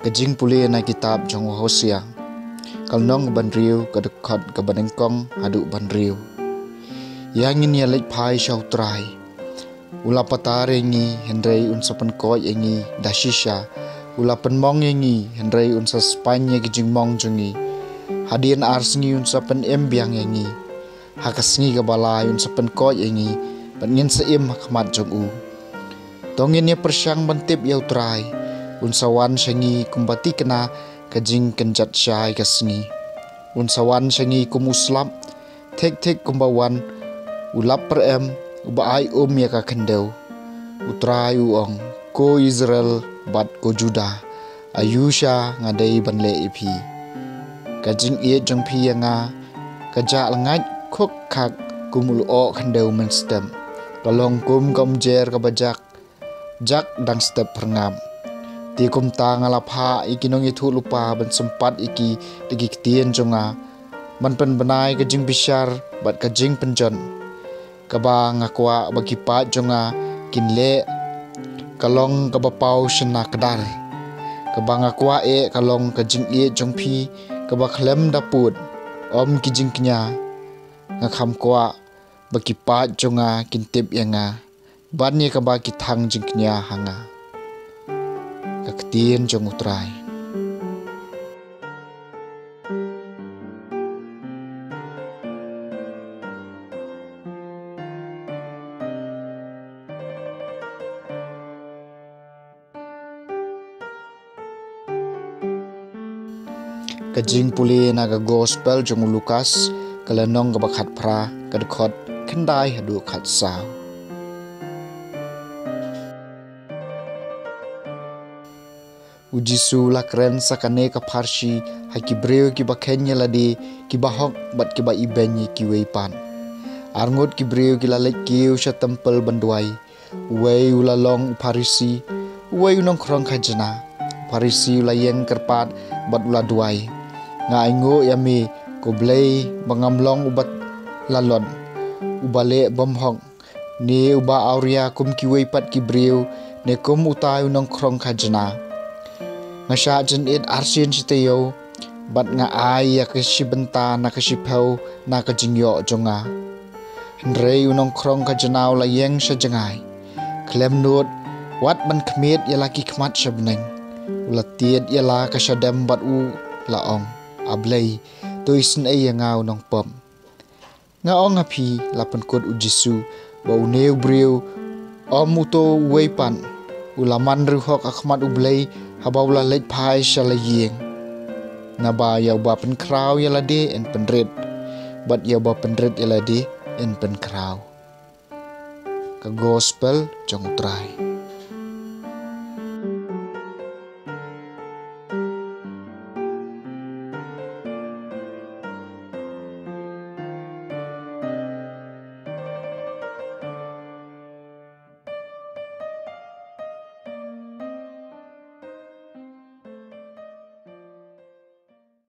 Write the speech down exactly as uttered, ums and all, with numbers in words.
Ka jingpule na kitab jong u Hosea, ka lynnong kaba hynriew, ka dkhot kaba nyngkong haduh ba hynriew. Ïa ngin ïa leit phai sha U Trai. U la patar ïa ngi, hynrei un sa pynkoit ïa ngi da shisha. U la pynmong ïa ngi, hynrei un sa spaiñ ïa ki jingmong jong ngi. Hadien ar sngi un sa pynim biang ïa ngi. Ha ka sngi kaba lai un sa pynkoit ïa ngi, bad ngin sa im ha khmat jong u. To ngin ïa pyrshang ban tip ïa U Trai. Un sa wan sha ngi kumba thikna ka jingkynjat shai ka sngi. Un sa wan sha ngi kum u slap, thik thik kumba wan u lap pyrem uba ai um ïa ka khyndew. U Trai u ong, ko Israel bad ko Judah, aiu sha nga dei ban leh ïa phi? Ka jingïeit jong phi ïa nga ka jah lyngngoh khuk khak kum u lyoh khyndew mynstep. Ka long kum ka umjer kaba jak, jak dang step pyrngap. Te kumta nga la phah ïa ki nongïathuhlypa ban sympat ïa ki da ki ktien jong nga, ban pynbna ïa ka jingbishar bad ka jingpynjot. Kaba nga kwah ba ki paid jong nga kin leh, ka long kaba paw shynna kdar. Kaba nga kwah eh ka long ka jingïeit jong phi kaba khlem da pud, ym ki jingkñia. Nga kham kwah ba ki paid jong nga kin tip ïa nga ban ïa kaba ki thang jingkñia ha nga. Ka ktien jong U Trai. Ka jingpule na ka gospel jong u Lukas, ka lynnong kaba khatphra, ka dkhot khyndai haduh khatsaw. U Jisu u la kren sa kane ka pharshi ha ki briew kiba kheiñ ïa lade, kiba hok bad kiba ibeiñ ïa kiwei pat. Arngut ki briew ki la leit kiew sha templ ban duwai. Uwei u la long u Pharisi, uwei u nongkhrong khajna. U Pharisi u la ïeng kyrpad bad u la duwai, nga ainguh ïa me, ko Blei, ba ngam long uba lalot, uba leh bymhok, ne uba awria kum kiwei pat ki briew, ne kum utai u nongkhrong khajna. Nga shah jynit arsien shi taïew, bad nga ai ïa ka shi bynta na ka shiphew na ka jingïoh jong nga. Hynrei u nongkhrong khajna u la ïeng sha jngai. Khlem nud wat ban khmied ïa la ki khmat sha bneng, u la tied ïa la ka shadem bad u la ong, A Blei, to isynei ïa nga u nongpop. Nga ong ha phi, la pynkut u Jisu, ba une u briew, ym uto uwei pat, u la man riewhok ha khmat U Blei haba u la leit phai sha la ïing. Naba ïa uba pynkhraw ïa lade yn pynrit, bad ïa uba pynrit ïa lade yn pynkhraw. Ka gospel jong U Trai.